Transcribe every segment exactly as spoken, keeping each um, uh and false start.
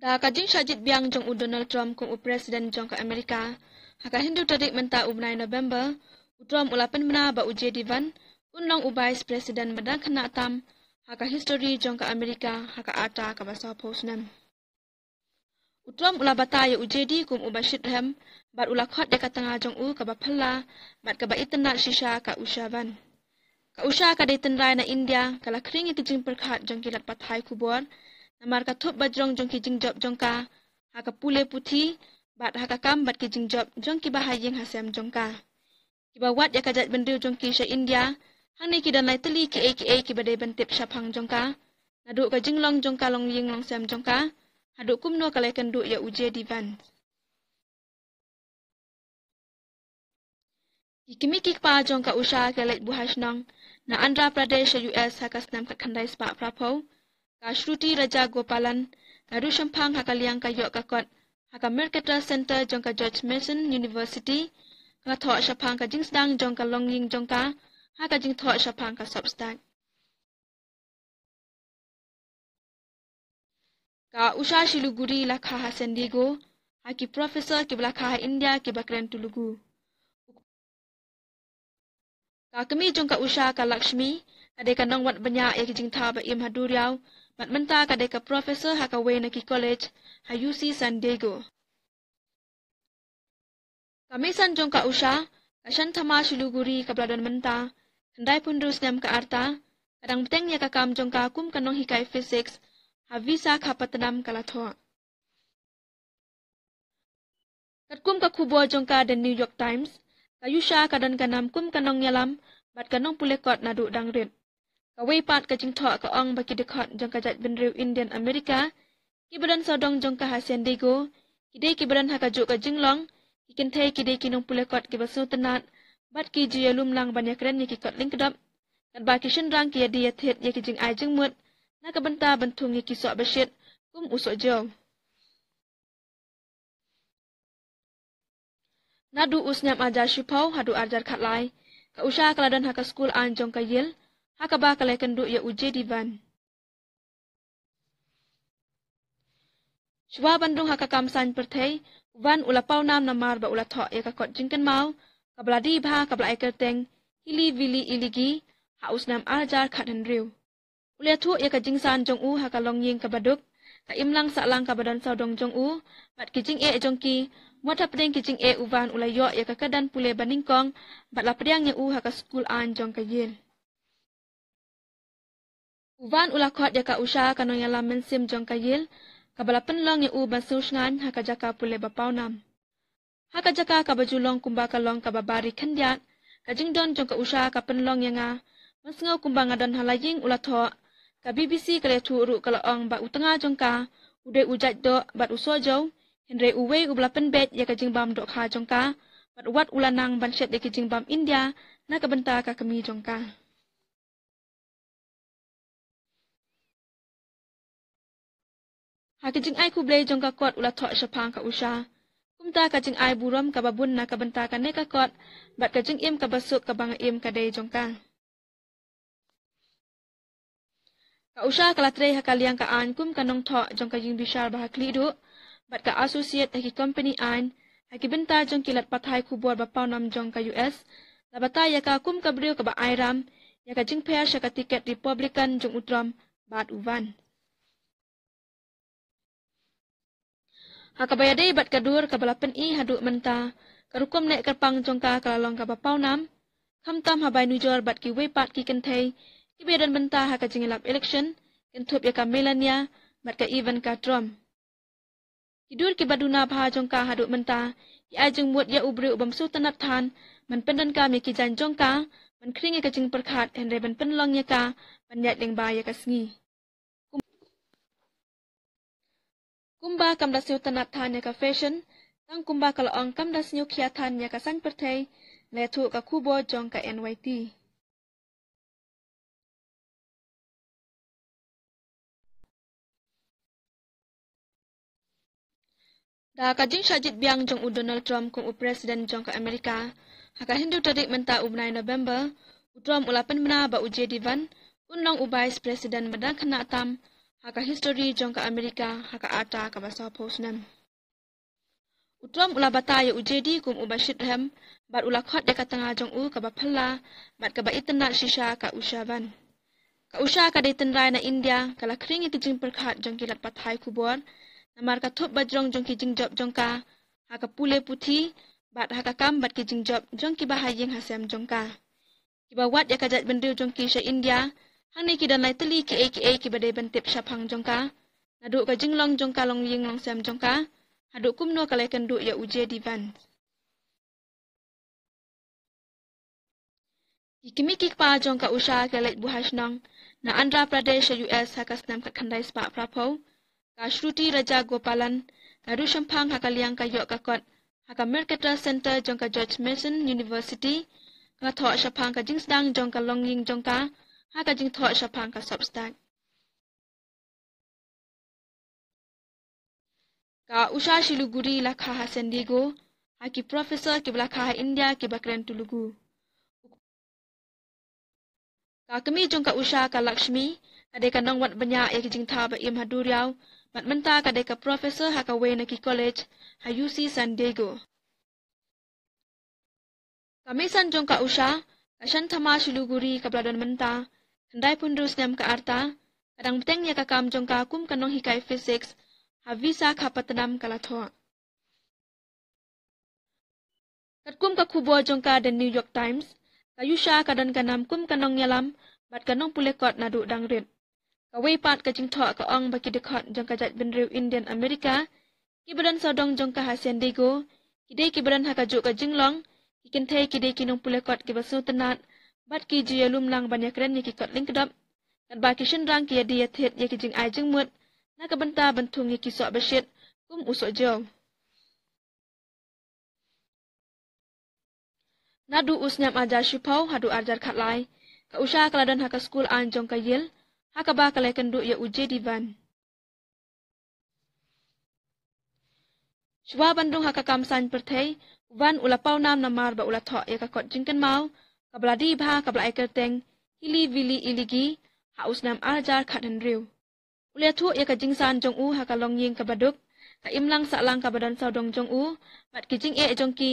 Da ka jingshah jied biang jong u Donald Trump kum u President jong ka Amerika, ha ka hynriew tarik mynta u bnai November, u Trump u la pynbna ba u J D Vance un long u Vice President ba dang khynnah tam ha ka histori jong ka Amerika ha ka rta kaba sawphew snem. U Trump u la batai ïa u J D kum uba shitrhem, bad u la khot ïa ka tnga jong u kaba phylla bad kaba itynnad shisha, ka Usha Vance. Ka Usha ka dei tynrai na India, ka la khring ïa ki jingpyrkhat jong ki lad pathai khubor namar ka thup bajrong jong ki jingjop jong ka ha ka pule puthi bad ha ka kam bad ki jingjop jong kiba ha ïing ha sem jong ka, kiba wad ïa ka jaitbynriew jong ki sha India. Hangne ki don lai tylli kiei kiei kiba dei ban tip shaphang jong ka, naduh ka jinglong jong ka longïing longsem jong ka haduh kumno ka la ïakynduh ïa u J D Vance. Ki kmie ki kpa jong ka Usha ki la leit buh ha shnong na Andhra Pradesh sha U S ha ka snem khatkhyndai spah phraphew. Ka Shruti Rajagopalan, ka duh shemphang ha ka liang ka ïoh ka kot ha ka Mercator Center jong ka George Mason University, ka la thoh shaphang ka jingsdang jong ka longïing jong ka ha ka jingthoh shaphang ka Substack. Ka Usha Siliguri la kha ha San Diego ha ki professor kiba la kha ha India kiba kren Telugu. Ka kmie jong ka Usha, ka Lakshmi, ka dei ka nongwad bniah ïa ki jingthaw ba im ha duriaw, bad mynta ka dei ka professor ha kawei na ki college ha U C San Diego. Ka meisan jong ka Usha, ka Shanthama Siliguri, kaba la don mynta khyndai phew hynriew snem ka rta, ka dang bteng ïa ka kam jong ka kum ka nonghikai physics ha Visakhapatnam, ka la thoh. Katkum ka khubor jong ka The New York Times, ka Usha ka don ka nam kum ka nongïalam bad ka nongpule kot naduh dang rit. Kawei pat ka jingthoh ka ong ba ki dkhot jong ka jaitbynriew Indian America kiba don sawdong jong ka ha San Diego, ki dei kiba don ha kajuh ka jinglong, ki kynthei ki dei ki nongpule kot kiba sngewtynnad bad ki ju ïalum lang ban ïakren ïa ki kot lyngkdop, katba ki shynrang ki ïadie ïathied ïa ki jingai jingmut na ka bynta ban thung ïa ki soh bashit kum u soh jew. Naduh u snem arhajar shiphew haduh arhajar khatlai, ka Usha ka la don ha ka skul aiñ jong ka Yale, ha kaba ka la ïakynduh ïa u J D Vance. Shuwa ban rung ha ka kam saiñ pyrthei, u Vance u la pawnam namar ba u la thoh ïa ka kot jingkynmaw kaba la die bha kaba la ai kyrteng Hilly Willy Iligi ha u snem arhajar khathynriew. U la ïathuh ïa ka jingsan jong u ha ka longïing kaba duk, ka imlang sahlang kaba don sawdong jong u bad ki jingeh jong ki. Wat hapdeng ki jingeh, u Vance u la ïoh ïa ka kyrdan pule banyngkong bad la pdiang ïa u ha ka skul aiñ jong ka Yale. U Vance u la khot ïa ka Usha ka nongïalam mynsiem jong ka Yale, kaba la pynlong ïa u ban sngewshngaiñ ha ka jaka pule ba pawnam. Ha ka jaka kaba ju long kumba ka long kaba bari khyndiat, ka jingdon jong ka Usha ka pynlong ïa nga ban sngew kumba nga don ha la ïing, u la thoh. Ka B B C ka la ïathuh ruh, ka la ong ba u tnga jong ka u dei u jait doh bad u soh jew, hynrei uwei uba la pynbeit ïa ka jingbam dohkha jong ka bad wat u la nang ban shet ïa ki jingbam India na ka bynta ka kmie jong ka. Ha ki jingai khublei jong ka kot u la thoh shaphang ka Usha. Kumta ka jingai burom kaba bun na ka bynta kane ka kot bad ka jingim kaba suk kaba nga im ka dei jong ka. Ka Usha ka la trei ha ka liang ka aiñ kum ka nongthoh jong ka ïingbishar ba ha khlieh duh bad ka associate ha ki kompani aiñ ha ki bynta jong ki lad pathai khubor ba pawnam jong ka U S. La batai ïa ka kum ka briew kaba ai ram ïa ka jingpher sha ka tiket Republican jong u Trump bad u Vance. Ha kaba ïadei bad ka dur kaba la pyni haduh mynta, ka rukom neh kyrpang jong ka ka la long kaba pawnam, khamtam ha bai nujor bad kiwei pat ki kynthei kiba ïadon bynta ha ka jingïalap election, kynthup ïa ka Melania bad ka Ivanka Trump. Ki dur kiba duna bha jong ka haduh mynta ki ai jingmut ïa u briew u bym sngewtynnad than ban pyndonkam ïa ki jaiñ jong ka ban khring ïa ka jingpyrkhat, hynrei ban pynlong ïa ka ban ïaid lyngba ïa ka sngi. Kum-, kumba kam da sngewtynnad than ïa ka fashion, tang kumba ka la ong kam da sngewkhia than ïa ka saiñ pyrthei, la ïathuh ka khubor jong ka N Y T. Da ka jingshah jied biang jong u Donald Trump kum u President jong ka Amerika ha ka hynriew tarik mynta u bnai November, u Trump u la pynbna ba u J D Vance un long u Vice President ba dang khynnah tam ha ka histori jong ka Amerika ha ka arta kaba sawphew snem. U Trump u la batai ïa u J D kum uba shitrhem, bad u la khot ïa ka tnga jong u kaba phylla, bad kaba itynnad shisha ka Usha ban. Ka Usha ka dei tynrai na India, ka la khring ïa ki jingpyrkhat jong ki lad pathai khubor, namar ka thup bajrong jong ki jingjop jong ka ha ka pule puthi, bad ha ka kam bad ki jingjop jong ki bahaïing hasem jong ka. Kiba wad ïa ka jaitbynriew jong ki sha India, hangne ki don lai tylli kiei kiei kiba dei ban tip shaphang jong ka, naduh ka jinglong jong ka longïing longsem jong ka, haduh kumno ka la ïakynduh ïa u J D Vance. Ki kmie ki kpa jong ka Usha ki la leit buh ha shnong na Andhra Pradesh sha U S ha ka snem khatkhyndai spah phraphew. Ka Shruti Rajagopalan, naduh shemphang ha ka liang ka ïoh ka kot ha ka Mercator Center jong ka George Mason University, ka la thoh shaphang ka jingsdang jong ka longïing jong ka ha ka jingthoh shaphang ka sopstad. Ka Usha Siliguri la kha ha San Diego ha ki professor kiba la kha ha India kiba kren Telugu. Ka kmie jong ka Usha, ka Lakshmi, ka dei ka nongwad bniah ïa ki jingthaw ba im ha duriaw, bad mynta ka dei ka professor ha kawei na ki college ha U C San Diego. Ka meisan jong ka Usha, ka Shanthama Siliguri, kaba la don mynta khyndai phew hynriew snem ka arta, ka dang bteng ïa ka kam jong ka kum ka nonghikai physics ha Visakhapatnam, ka la thoh. Katkum ka khubor jong ka The New York Times, ka Usha ka don ka nam kum ka nongïalam bad ka nongpule kot naduh dang rit. Kawei pat ka jingthoh ka ong ba ki dkhot jong ka jaitbynriew Indian America kiba don sawdong jong ka ha San Diego, ki dei kiba don ha kajuh ka jinglong, ki kynthei ki dei ki nongpule kot kiba sngewtynnad, bad ki ju ïalum lang ban ïakren ïa ki kot lyngkdop, katba ki shynrang ki ïadie ïathied ïa ki jingai jingmut na ka bynta ban thung ïa ki soh bashit kum u soh jew. Naduh u snem arhajar shiphew haduh arhajar khatlai, ka Usha ka la don ha ka skul aiñ jong ka Yale, ha kaba ka la ïakynduh ïa u J D Vance. Shuwa ban rung ha ka kam saiñ pyrthei, u Vance u la paw nam namar ba u la thoh ïa ka kot jingkynmaw kaba la die bha kaba la ai kyrteng Hilly Willy Illegee ha u snem arhajar khathynriew. U la ïathuh ïa ka jingsan jong u ha ka longïing kaba duk, ka imlang sahlang kaba don sawdong jong u, bad ki jingeh jong ki.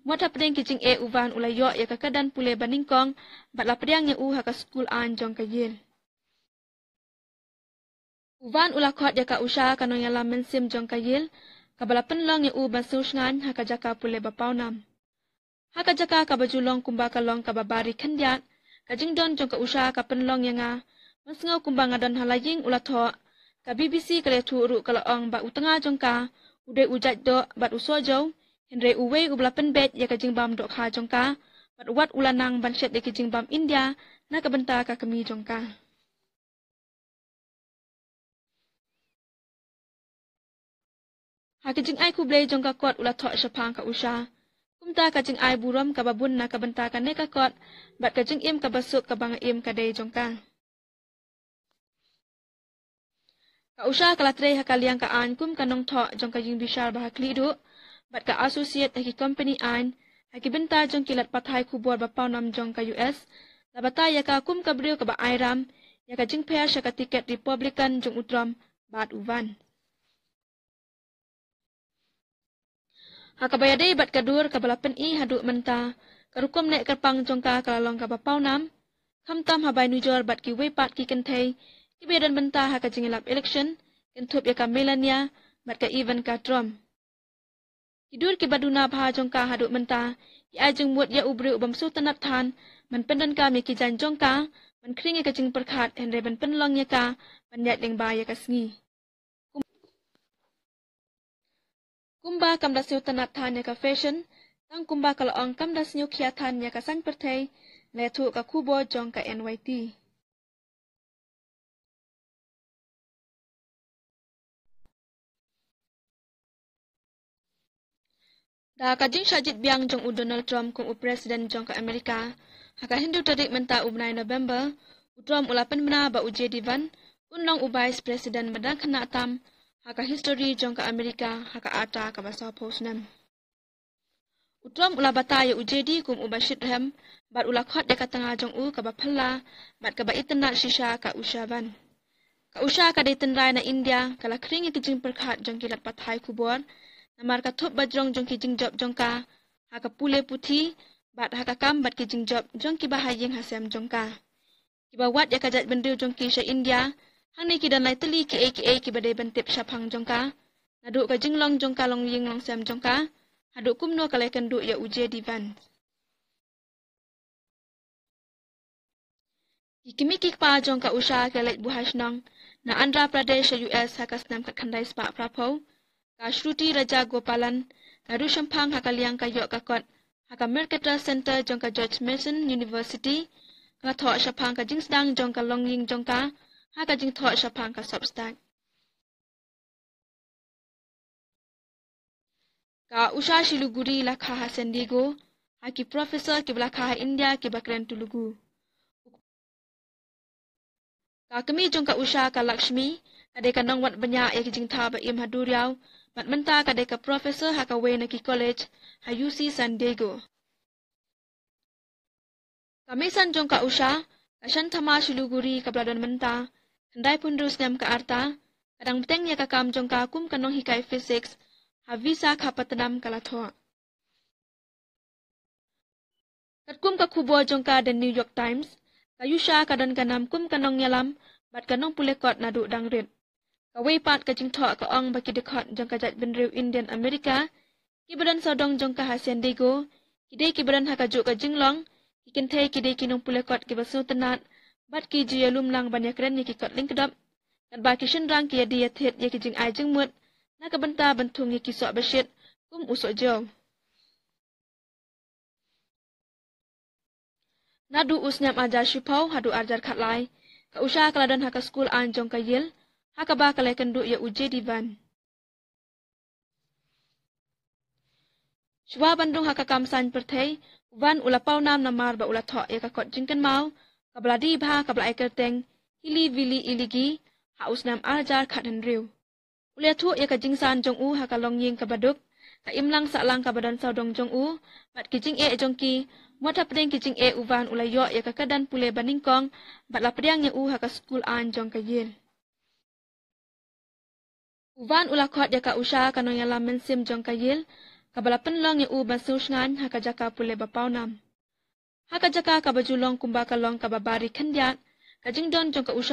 Wat hapdeng ki jingeh, u Vance u la ïoh ïa ka kyrdan pule ba nyngkong, bad la pdiang ïa u ha ka skul aiñ jong ka Yale. U Vance u la khot ïa ka Usha ka nongïalam mynsiem jong ka Yale, kaba la pynlong ïa u ban sngewshngaiñ ha ka jaka pule ba paw nam. Ha ka jaka kaba ju long kumba ka long kaba bari khyndiat, ka jingdon jong ka Usha ka pynlong ïa nga ban sngew kumba nga don ha la ïing, u la thoh. Ka B B C ka la ïathuh ruh ka la ong ba u tnga jong ka u dei u jait doh bad u soh jew, hynrei uwei uba la pynbeit ïa ka jingbam dohkha jong ka, bad wat u la nang ban shet ïa ki jingbam India na ka bynta ka kmie jong ka. Ha ki jingai khublei jong ka kot u la thoh shaphang ka Usha. Kumta ka jingai burom kaba bun na ka bynta kane ka kot, bad ka jingim kaba suk kaba nga im ka dei jong ka. Ka Usha ka la trei ha ka liang ka aiñ kum ka nongthoh jong ka ïingbishar ba ha khlieh duh, bad ka associate ha ki kompani aiñ, ha ki bynta jong ki lad pathai khubor ba paw nam jong ka U S, la batai ïa ka kum ka briew kaba ai ram ïa ka jingpher sha ka tiket Republican jong u Trump bad u Vance. Ha kaba ïadei bad ka dur kaba la pyni haduh mynta, ka rukom neh kyrpang jong ka ka la long kaba paw nam, khamtam ha bai nujor bad kiwei pat ki kynthei kiba ïadon bynta ha ka jingïalap election, kynthup ïa ka Melania bad ka Ivanka Trump. Ki dur kiba duna bha jong ka haduh mynta ki ai jingmut ïa u briew u bym sngewtynnad than ban pyndonkam ïa ki jaiñ jong ka, ban khring ïa ka jingpyrkhat, hynrei ban pynlong ïa ka ban ïaid lyngba ïa ka sngi. Kum-, kumba kam da sngewtynnad than ïa ka fashion, tang kumba ka la ong kam da sngewkhia than ïa ka saiñ pyrthei, la ïathuh ka khubor jong ka N Y T. Da ka jingshah jied biang jong u Donald Trump kum u President jong ka Amerika, ha ka hynriew tarik mynta u bnai November, u Trump u la pynbna ba u J D Vance un long u Vice President ba dang khynnah tam ha ka histori jong ka Amerika ha ka arta kaba sawphew snem. U Trump u la batai ïa u J D kum uba shitrhem, bad u la khot ïa ka tnga jong u kaba phylla bad kaba itynnad shisha ka Usha Vance. Ka Usha ka dei tynrai na India, ka la khring ïa ki jingpyrkhat jong ki lad pathai khubor namar ka thup bajrong jong ki jingjop jong ka ha ka pule puthi bad ha ka kam bad ki jingjop jong kiba ha ïing ha sem jong ka. Kiba wad ïa ka jaitbynriew jong ki sha India hangne ki don lai tylli kiei kiei kiba dei ban tip shaphang jong ka, naduh ka jinglong jong ka longïing longsem jong ka haduh kumno ka la ïakynduh ïa u J D Vance. Ki kmie ki kpa jong ka Usha ki la leit buh ha shnong na Andhra Pradesh sha U S ha ka snem khatkhyndai spah phraphew. Ka Shruti Rajagopalan, naduh shemphang ha ka liang ka ïoh ka kot ha ka Mercator Center jong ka George Mason University, ka la thoh shaphang ka jingsdang jong ka longïing jong ka ha ka jingthoh shaphang ka Substack. Ka Usha Siliguri la kha ha San Diego ha ki professor kiba la kha ha India kiba kren Telugu. Ka kmie jong ka Usha, ka Lakshmi, ka dei ka nongwad bniah ïa ki jingthaw ba im ha duriaw bad mynta ka dei ka professor ha kawei na ki college ha U C San Diego. Ka meisan jong ka Usha, ka Shanthama Siliguri kaba la don mynta khyndai phew hynriew snem ka rta, ka dang bteng ïa ka kam jong ka kum ka nonghikai physics ha Visakhapatnam, ka la thoh. Katkum ka khubor jong ka The New York Times, ka Usha ka don ka nam kum ka nongïalam bad ka nongpule kot naduh dang rit. Kawei pat ka jingthoh ka ong ba ki dkhot jong ka jaitbynriew Indian America kiba don sawdong jong ka ha San Diego ki dei kiba don ha kajuh ka jinglong, ki kynthei ki dei ki nongpule kot kiba sngewtynnat bad ki ju ïalum lang ban ïakren ïa ki kot lyngkdop, katba ki shynrang ki ïadie ïathied ïa ki jingai jingmut na ka bynta ban thung ïa ki soh ba shit kum u soh jew. Naduh u snem arhajar shiphew haduh arhajar khatlai, ka Usha ka la don ha ka skul aiñ jong ka Yale, ha kaba ka la ïakynduh ïa u J D Vance. Shuwa ban rung ha ka kam saiñ pyrthei, u Vance u la pawnam namar ba u la thoh ïa ka kot jingkynmaw kaba la dih bha kaba la ai kyrteng Hili Vili Iligi ha u snem arhajar khathynriew. U la ïathuh ïa ka jingsan jong u ha ka longïing kaba duk, ka imlang sahlang kaba don sawdong jong u bad ki jingeh jong ki. Mut hapdeng ki jingeh, u Vance u la ïoh ïa ka kyrdan pule banyngkong bad la pdiang ïa u ha ka skul aiñ jong ka Yale. U Vance u la khot ïa ka Usha ka nongïalam mynsiem jong ka Yale, kaba la pynlong ïa u ban sngewshngaiñ ha ka jaka pule ba pawnam. Ha ka jaka kaba ju long kumba ka long kaba bari khyndiat, ka jingdon jong ka Usha